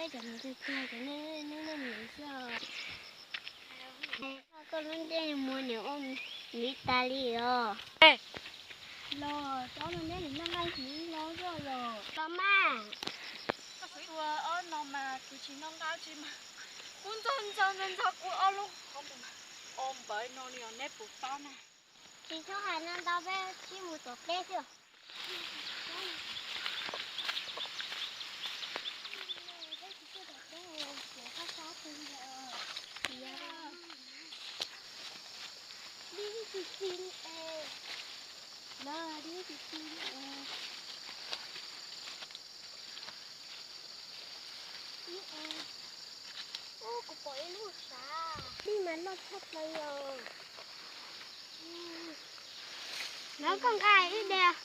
Cov niam tug tag cov nej nej niam xwb os. Koj lub ntsej muag niam ua miv tas li os. Los cov no neb niam noj nqaij hiv los zoj los. Los mas. Koj xav ua ob no mas kuv tsis noj nqaij tsis mas. Kuv ntxog ntxog ntxog ntxog kuv ob lub qhov muag o npawv no li os neb puas paub na. Tsis txhob hais no ntau peb sib mus tom peb xwb. Ub, kuv pom ib lub sav, dej mas loj tshaj plaws os. Lawv koj nqa ib diav.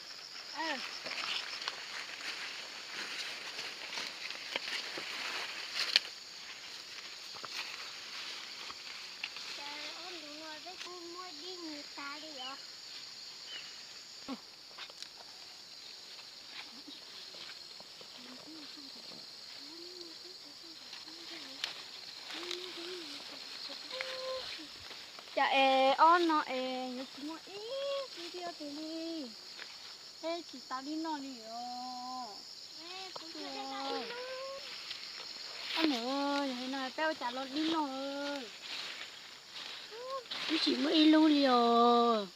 Cas ob ntu no peb kuj muab dib mus tas li os. Cas es ob no es yuav tsis muaj ib tug diav twg li. Peb tsis tau dib noj li os. Ob niam, yog li no peb ua cas los dib noj? Twb tsis muaj ib lub li os.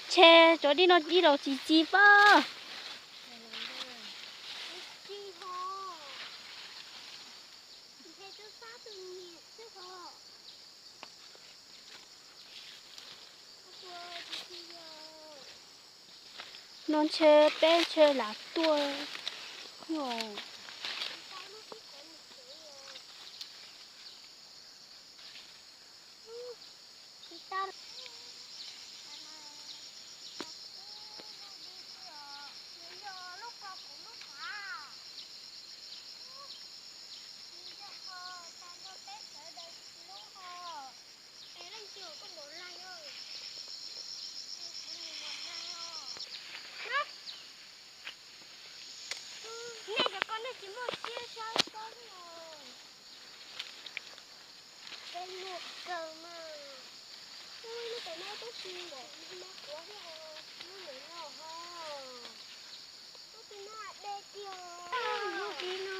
Ntshe cov dib no dib los tsis txi pob. No ntshe peb ntshe lam tuaj. Nej cov ko nej tsis muaj siab saib koj li os. Peb muaj kawg mas. Ub, lub tau no tab sis npaum li no kuav thiab os, lub ntawm no ho. Lub tib no deb tiag. Lub tib no,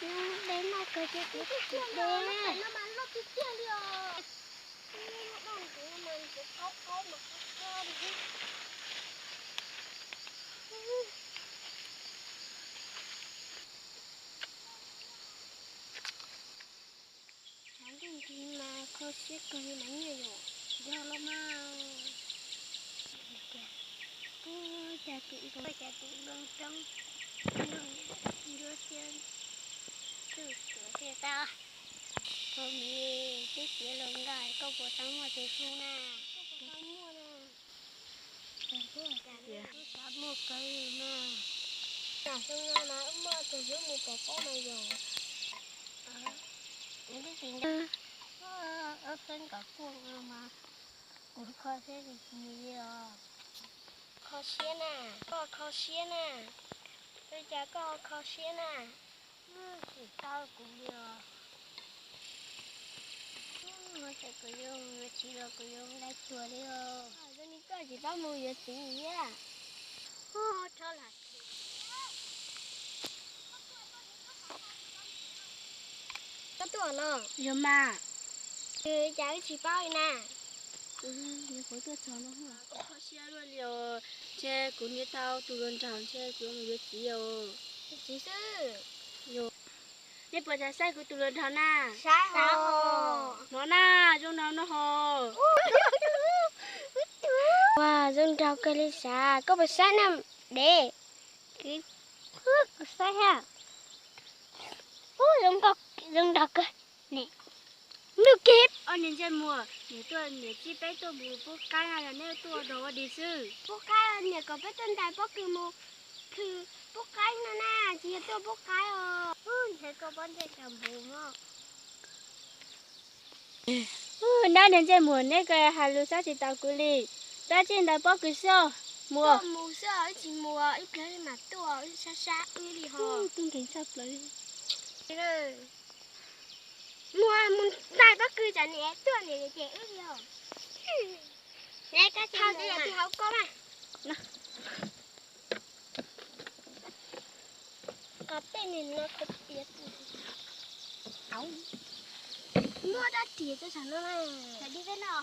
lub deb noj kawg ces kuv twb tsis deb. Lub tib no mas loj tiag tiag li os. Lub doj ntawd mas ntxim qaub qaub mas qaub qaub li. Tshav ntuj nti mas kho siab kawg li mas nyiaj yom. Yog los mas. Ub, cas tus ub, cas tus loo roob, loo ncuab siab, txuj suav tiag tag. Kho miv, twb tiav los nkag koj puas tau muaj tes hlub na? Koj puas tau muaj na? Xav muaj kawg mas. Tam sim no mas wb muaj tus hlub mus pom pob mas yog. Twb tsis nco, ob peb nkaus kuj no mas kuv kho siab tsis tsis li os. Kho siab na, koj kho siab na. Ua cas koj kho siab na? Tsis tau kuv li os. Ua cas kuv yuav mus yuav txiv los kuv yuav mus dai cuag li os. Zoo li koj tsis paub mus yuav txiv thiab. Rho lam Koj tuaj no? Yog mas. Cas wb tsis paub li na? Kuv kho siab luaj li os, ntshe kuv niam tau tus hluas nraug ntshe kuv yuav mus yuav txiv os. Txiv xwb. Nej puas xav saib kuv tus hluas nraug na? Saib os. Hnov na, zoo nraug no hos. Ua, zoo nraug kawg li sav, koj puas saib na dev? Kuv saib thiab. Ub, zoo nraug kawg ne. Nws kib. Ob niag ntsej muag, niam tuaj niam txib peb tuaj mus pub qaib na, yog neb tuaj ua dog ua dig xwb. Pub qaib, niam kom peb tuaj ntais pob kws mus khwv pub qaib no na, tsis yog tuaj pub qaib os. Ub, ntshe koj pob ntseg tsaus npuv mog. Ub, dab niag ntsej muag, neb ko hais lus xav tsis taus kuv li. Peb txij ntais pob kws xwb. Mus, mus xwb, wb tsis mus, ib pliag mam tuaj, wb sab sab wb li ho. Twb nkees tshaj plaws li. Mus, mus ntais pob kws tsam niam tuaj niam ces wb li ho. Hau ces yog tig hauv ko mas. Qhov tej nim no khaws piav. Muab dab riam rau saum no na. Dib peb no.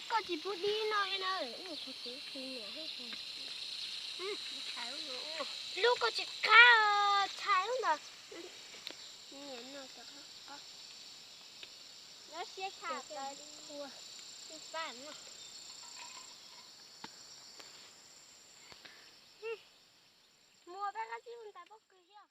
Koj tsis pub dib no li na, ib tug txiv khwv niam. Lub koj tsis qab, tshais lub ntawd. Nyob siab tshaj plaws li. Muaj peb qab tsib ntais pob kws thiab.